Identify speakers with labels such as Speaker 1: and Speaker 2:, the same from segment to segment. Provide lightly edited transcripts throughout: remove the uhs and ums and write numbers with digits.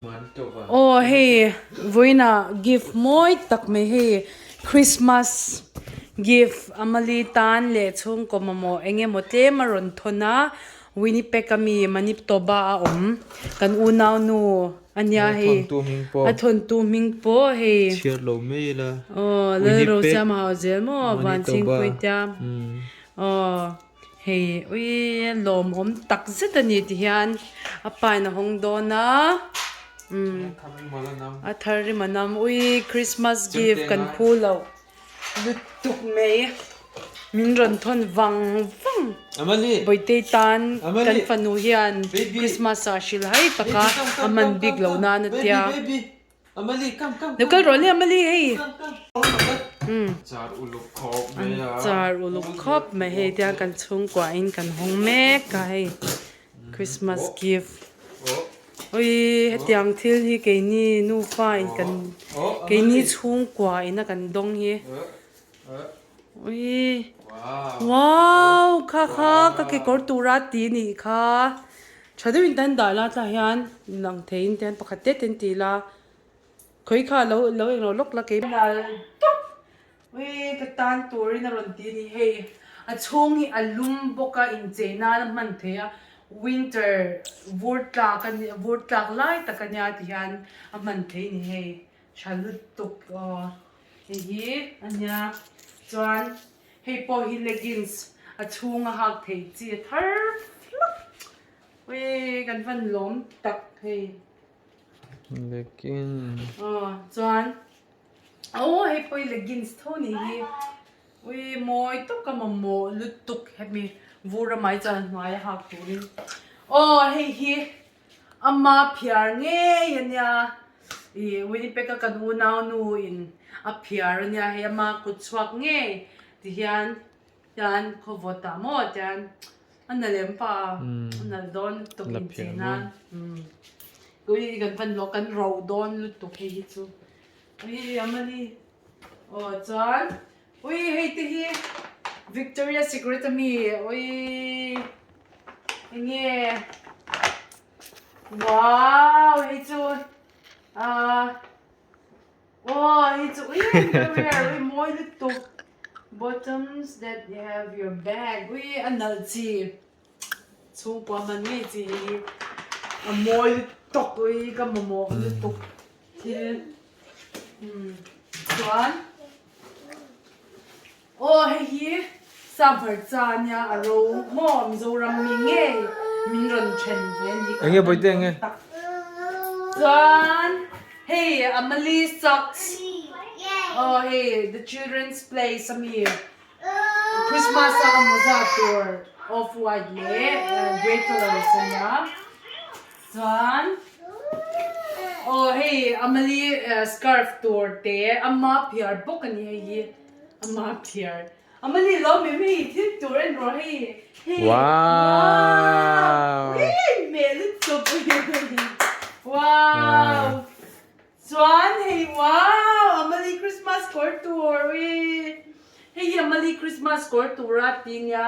Speaker 1: Aw hei vawiinah gift mawi tak mai hei Christmas gift Amali tan leh chhungkaw mamawh eng emaw tlem a rawn thawn a Winnipeg ami Manitoba a awm kan unau nu ania hei a thawntu hming pawh hei aw Lalrosiama hau zel maw Vanchhingpuitia aw. Hei ui lawmawm tak zet a ni ti hian a pa in a hawng dawn a umm a thar rim a nam ui Christmas gift kan phu loh lutuk mai min rawn thawn vang vang Bawitei tan kan fanu hian Christmas ah hrilh hai tak a a hman bik loh nan a tia. Lo kal rawh le Amali hei. An char uluk khawp mai hei tiang kan chhungkua in kan hawng mek a hei Christmas gift. Ui hetiang thil hi keini nufa in kan keini chhungkua in a kan dawng hi. Ui wow kha kha ka kekawr tura ti nih kha tha deuhin tan dah la tlaiah hian lang theiin te hian pakhat te te an ti la khawi kha lo lo englo lawk la kei tawp ui ka tan turin a rawn ti a ni hei a chhung hi a lum bawk a inchei nan a hman theih a winter vur tlak a ni vur tlak lai tak ania ti hian a hman theih a ni hei tha lutuk aw. Hei hi a nia chuan hei pawh hi leggings a chhung a hak thei chi a thar hlak ui kan van lawm tak hei
Speaker 2: Leggings
Speaker 1: aw chuan aw hei pawh hi leggings tho ni hi ui mawi tawk a mamawh lutuk hemi vur ramah hi chuan a hnuai a hak turin aw hei hi Ama phiar ngei a nia, ih Winnipeg a kan unau nu in a phiar a nia hei ama kut chhuak ngei ti hian hian khaw vawt ah maw tian a na lem pa a nalh dawn lutuk inchei nan ui kan van lawk kan ro dawn lutuk hei hi chu ui amali aw chuan ui hei te hi Victoria Secret ami ui. Enge wow hei chu ah aw hei chu ui underwear ui mawi lutuk bottoms that have your bag ui a nalh chi chhungkua hman ngei chi hi a mawi lutuk ui ka mamawh lutuk thil umm chuan. Aw hei hi Summer cha nia a ro maw Mizoram mi ngei min rawn then ve a ni
Speaker 2: Enge bawihte enge?
Speaker 1: Tak chuan hei Amali socks aw hei the children's place ami Christmas a a mawza tur off white leh grey colours ania chuan aw hei Amali scarf tur te ama phiar bawk a ni hei hi. Ama phiar. Ama ni lo mi mi thil tur en rawh hei. Hei.
Speaker 2: Wow.
Speaker 1: Wee me lutuk. Wow. Chuan hei wow Amali Christmas kawr tur wee. Hei hi Amali Christmas kawr tur a ti nia.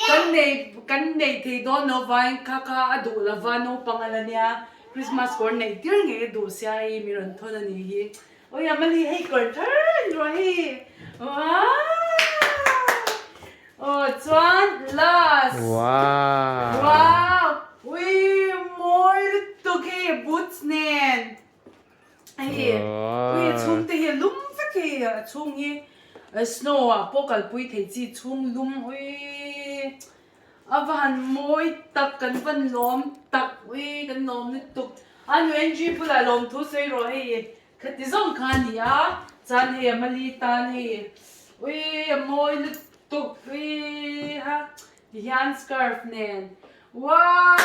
Speaker 1: Kan nei kan nei thei dawn lo vain kha kha a duh lova naupang ala nia. Christmas kawr neih tir ngei a duh sia hei mi rawn thawn a nih hi. Oi Amali hei kawr thar an ruah hei wow aw chuan last
Speaker 2: wow
Speaker 1: wow ui mawi lutuk hei boots nen hei ui a chhung te hi a lum vek hei a chhung hi snow ah pawh kalpui thei chi chhung lum ui a va han mawi tak kan van lawm tak ui kan lawm lutuk a nu Angie bulah lawmthu sawi rawh hei. Khati zawng kha a ni a, chuan hei a mali tan hei ui a mawi lutuk ui ha ti hian scarf nen wow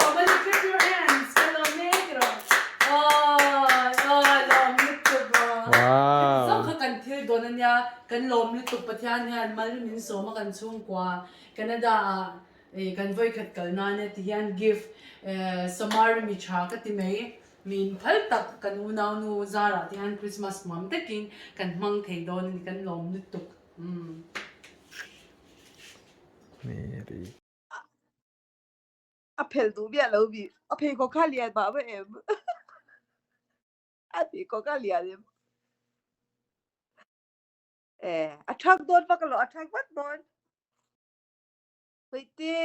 Speaker 1: Amali clap your hands ka lawm e ti rawh aw aw lawm lutuk aw khati zawng kha kan thil dawn a nia kan lawm lutuk Pathian hian mal min sawm a kan chhungkua Canada ah kan vawikhat kal nan e ti hian gift Samari mi tha ka ti mai. Min phal tak kan unaunu zarah te hian Christmas nuam takin kan hmang thei dawn a ni kan lawm lutuk umm.
Speaker 2: Mary.
Speaker 3: A phel duh miah lo mi. A pheikhawk kha lian mah mah em. A pheikhawk a lian em? E, a thang dawn vak alawm, a thang vat dawn. Puite.